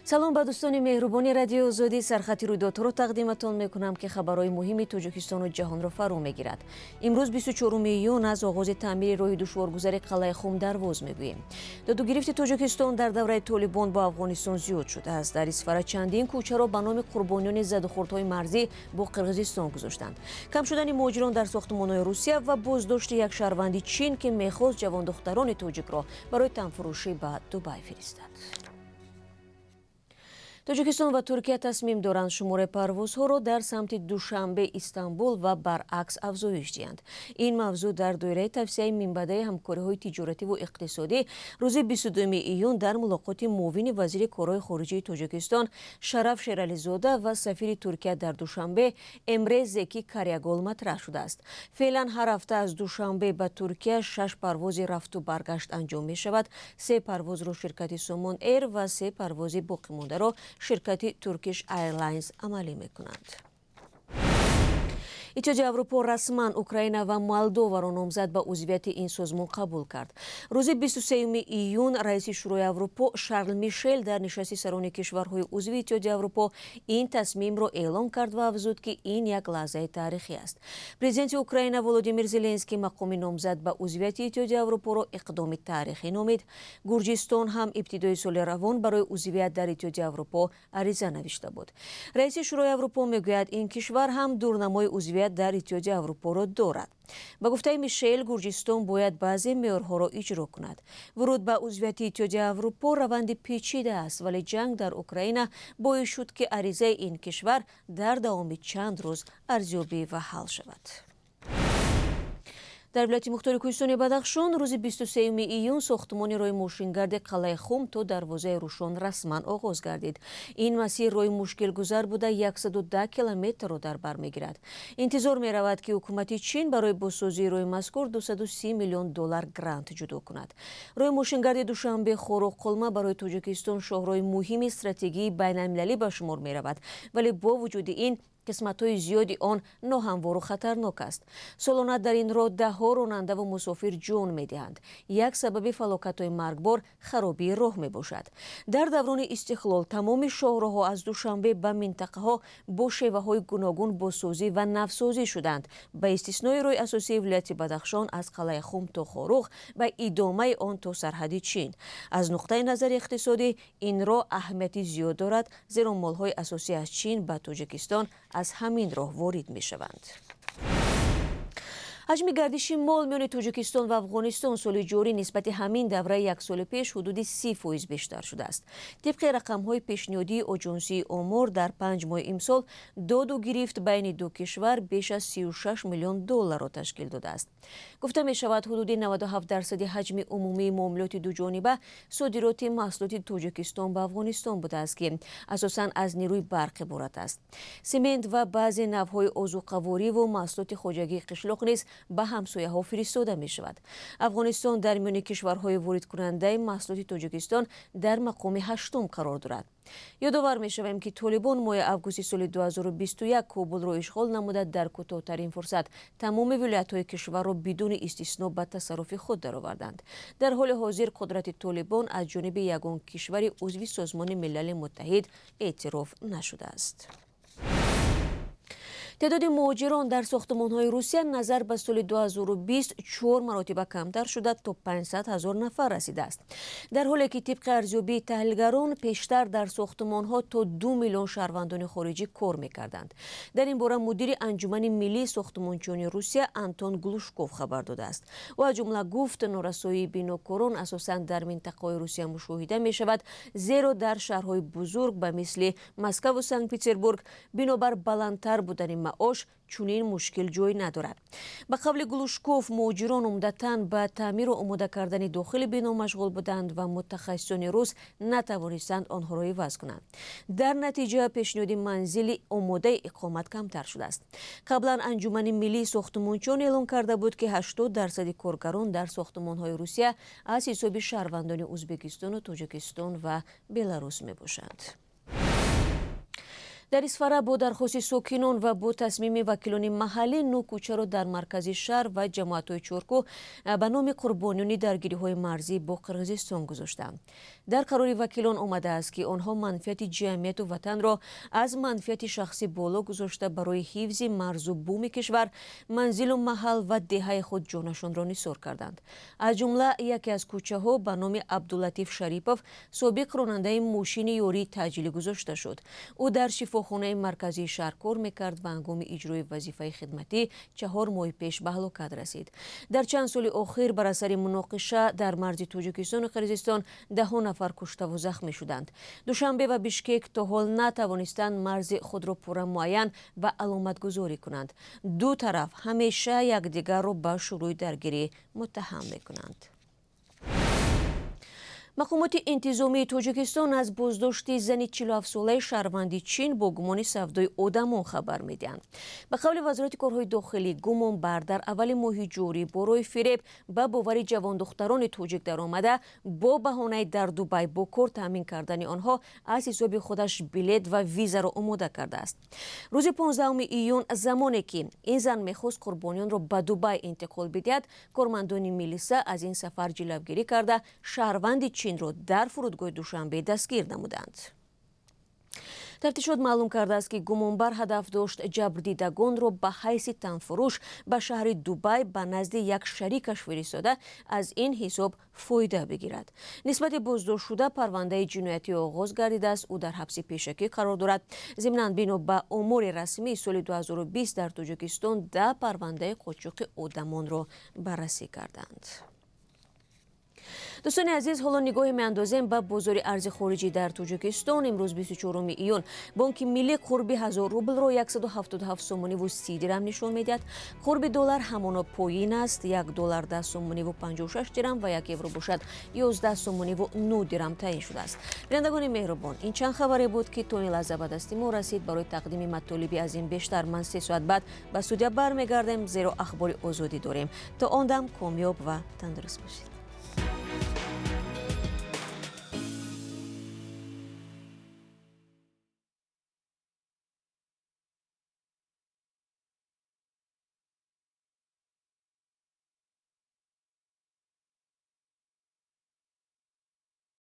Салом ба дӯстони меҳрубони Радиои Озодӣ. Сархати рӯйдодҳоро тақдиматон мекунам, ки хабарҳои муҳими Тоҷикистону ҷаҳонро фаро мегирад. Имрӯз 24 июн аз оғози таъмири роҳи душворгузари Қалъаи Хум Дарвоз мегӯем. Додугирифти Тоҷикистон дар давраи Толибон бо Афғонистон зиёд шудааст. Дар Исфара чандин кӯчаро ба номи қурбониёни задухӯрдҳои марзӣ бо Қирғизистон гузоштанд. Кам шудани муҳоҷирон дар сохтмонҳои Русия ва боздошти як шаҳрванди Чин, ки мехост ҷавондухтарони тоҷикро барои танфурӯшӣ ба Дубай фиристад. Тоҷикистон ва Туркия тасмим доранд шумораи парвозҳоро дар самти Душанбе, Истанбул ва баръакс афзоиш диҳанд. Ин мавзӯъ дар доираи тавсияи минбаъдаи ҳамкориҳои тиҷоративу иқтисодӣ рӯзи 22 июн дар мулоқоти муовини вазири корҳои хориҷии Тоҷикистон Шараф Шерализода ва сафири Туркия дар Душанбе Эмре Зеки Карягол матраҳ шудааст. Феълан ҳар ҳафта аз Душанбе ба Туркия 6 парвози рафту баргашт анҷом мешавад. 3 парвозро ширкати Сомон Эйр ва 3 парвози боқимондаро ширкати Turkish Airlines амалӣ мекунанд. Иттиҳоди Аврупо расман Украина ва Молдоваро номзад ба узвияти ин созмон қабул кард. Рӯзи 23 июн раиси Шӯрои Аврупо Шарл Мишел дар нишасти сарони кишварҳои узви Иттиҳоди Аврупо ин тасмимро эълон кард ва афзуд, ки ин як лаҳзаи таърихӣ аст. Президенти Украина Володимир Зеленский мақоми номзад ба узвияти Иттиҳоди Аврупоро иқдоми таърихӣ номид. Гурҷистон ҳам ибтидои соли равон барои узвият дар Иттиҳоди Аврупо ариза навишта буд. Раиси Шӯрои Аврупо мегӯяд, ин кишвар ҳам дурнамои узвият дар Иттиҳоди Аврупоро дорад. Ба гуфтаи Мишел, Гурҷистон бояд баъзе меъёрҳоро иҷро кунад. Вуруд ба узвияти Иттиҳоди Аврупо раванди печида аст, вале ҷанг дар Украина боис шуд, ки аризаи ин кишвар дар давоми чанд рӯз арзёбӣ ва ҳал шавад. Дар вилояти мухтори Кӯҳистони Бадахшон рӯзи 23 июн сохтмони роҳи мошингарди Қалъаи Хум то дарвозаи Рӯшон расман оғоз гардид. Ин масир роҳи мушкилгузар буда 110 километрро дар бар мегирад. Интизор меравад, ки ҳукумати Чин барои бозсозии роҳи мазкур 230 миллион доллар грант ҷудо кунад. Роҳи мошингарди Душанбе Хоруғ Қулма барои Тоҷикистон шоҳроҳи муҳими стратегии байналмилалӣ ба шумор меравад, вале бо вуҷуди ин қисматҳои зиёди он ноҳамвору хатарнок аст. Солона дар ин роҳ даҳҳо ронандаву мусофир ҷон медиҳанд. Як сабаби фалокатҳои маргбор харобии роҳ мебошад. Дар даврони истиқлол тамоми шоҳроҳҳо аз Душанбе ба минтақаҳо бо шеваҳои гуногун бозсозӣ ва навсозӣ шуданд, ба истиснои роҳи асосии вилояти Бадахшон аз Қалъаи Хум то Хоруғ ва идомаи он то сарҳади Чин. Аз нуқтаи назари иқтисодӣ ин роҳ аҳамияти зиёд дорад, зеро молҳои асосӣ аз Чин ба Тоҷикистон аз ҳамин роҳ ворид мешаванд. Ҳаҷми гардиши мол миёни Тоҷикистон ва Афғонистон соли ҷорӣ нисбати ҳамин давраи як соли пеш ҳудуди 30% бештар шудааст. Тибқи рақамҳои пешниҳодии Оҷонсии Омор дар 5 моҳи имсол доду гирифт байни ду кишвар беш аз 36 миллион долларро ташкил додааст. Гуфта мешавад, ҳудуди 97% ҳаҷми умумии муомилоти дуҷониба содироти маҳсулоти Тоҷикистон ба Афғонистон будааст, ки асосан аз нерӯи барқ иборат аст. Семент ва баъзе навъҳои озуқавориву маҳсулоти хоҷагии қишлоқ низ ба ҳамсояҳо фиристода мешавад. Афғонистон дар миёни кишварҳои воридкунандаи маҳсулоти Тоҷикистон дар мақоми 8-ум қарор дорад. Ёдовар мешавем, ки Толибон моҳи августи соли 2021 Кобулро ишғол намуда, дар кӯтоҳтарин фурсат тамоми вилоятҳои кишварро бидуни истисно ба тасарруфи худ дароварданд. Дар ҳоли ҳозир қудрати Толибон аз ҷониби ягон кишвари узви Созмони Милали Муттаҳид эътироф нашудааст. Теъдоди муҳоҷирон дар сохтмонҳои Русия назар ба соли 2020 4 маротиба камтар шуда то 500 ҳазор нафар расидааст. Дар ҳоле ки тибқи арзёбии таҳлилгарон пештар дар сохтмонҳо то 2 миллион шаҳрвандони хориҷӣ кор мекарданд. Дар ин бора мудири Анҷумани миллии сохтмончиёни Русия Антон Глушков хабар додааст. Ӯ аз ҷумла гуфт, норасоии бинокорон асосан дар минтақаҳои Русия мушоҳида мешавад, зеро дар шаҳрҳои бузург ба мисли Москваву Санкт-Петербург бинобар баландтар будани маош чунин мушкил ҷой надорад. Ба қавли Глушков, муҳоҷирон умдатан ба таъмиру омода кардани дохили бино машғул буданд ва мутахассисони рус натавонистанд онҳоро иваз кунанд. Дар натиҷа пешниҳоди манзили омодаи иқомат камтар шудааст. Қаблан Анҷумани миллии сохтмончиён эълон карда буд, ки 80% коргарон дар сохтмонҳои Русия аз ҳисоби шаҳрвандони Ӯзбекистону Тоҷикистон ва Беларус мебошанд. Дар Исфара бо дархости сокинон ва бо тасмими вакилони маҳаллӣ нӯ кӯчаро дар маркази шаҳр ва ҷамоатҳои Чоркӯҳ ба номи қурбониёни даргириҳои марзӣ бо Қирғизистон гузоштанд. Дар қарори вакилон омадааст, ки онҳо манфиати ҷамъияту ватанро аз манфиати шахсӣ боло гузошта, барои ҳифзи марзу буми кишвар, манзилу маҳал ва деҳаи худ ҷонашонро нисор карданд. Аз ҷумла яке аз кӯчаҳо ба номи Абдулатиф Шарипов, собиқ ронандаи мошини ёрии таъҷилӣ, гузошта шуд. Ӯ дар шифохонаи марказии шаҳр кор мекард ва ҳангоми иҷрои вазифаи хидматӣ 4 моҳи пеш ба ҳалокат расид. Дар чанд соли охир бар асари муноқиша дар марзи Тоҷикистону Қирғизистон даҳҳо нафар куштаву захмӣ шуданд. Душанбе ва Бишкек то ҳол натавонистанд марзи худро пурра муайян ва аломатгузорӣ кунанд. Ду тараф ҳамеша якдигарро ба шурӯи даргирӣ муттаҳам мекунанд. Мақомоти интизомии Тоҷикистон аз боздошти зани 47-солаи шаҳрванди Чин бо гумони савдои одамон хабар медиҳанд. Ба қавли Вазорати корҳои дохилӣ, гумонбар дар аввали моҳи ҷорӣ бо роҳи фиреб ба бовари ҷавондухтарони тоҷик даромада, бо баҳонаи дар Дубай бо кор таъмин кардани онҳо аз ҳисоби худаш билет ва визаро омода кардааст. Рӯзи 15 июн, замоне ки ин зан мехост қурбониёнро ба Дубай интиқол бидиҳад, кормандони милиса аз ин сафар ҷилавгирӣ карда, шаҳрванди Чинро дар фурудгоҳи Душанбе дастгир намуданд. Тафтишот маълум кардааст, ки гумонбар ҳадаф дошт ҷабрдидагонро ба ҳайси танфурӯш ба шаҳри Дубай ба назди як шарикаш фиристода, аз ин ҳисоб фоида бигирад. Нисбати боздоштшуда парвандаи ҷиноятӣ оғоз гардидааст. Ӯ дар ҳабси пешакӣ қарор дорад. Зимнан, бино ба омори расмӣ, соли 2020 дар Тоҷикистон 10 парвандаи қочоқи одамонро баррасӣ карданд. Дӯстони азиз, ҳоло нигоҳе меандозем ба бозори арзи хориҷӣ дар Тоҷикистон. Имрӯз, 24 июн, Бонки Миллӣ қурби 1000 рублро 177 сомониву 30 дирам нишон медиҳад. Қурби доллар ҳамоно поин аст: 1 доллар 10 сомониву 56 дирам ва 1 евро бошад 11 сомониву 9 дирам таъин шудааст. Бинандагони меҳрубон, ин чанд хабаре буд, ки то ин лаҳза ба дасти мо расид. Барои тақдими матолиби аз ин бештар ман 3 соат баъд ба студия бармегардем, зеро Ахбори Озодӣ дорем. То он дам комёб ва тандуруст бошед.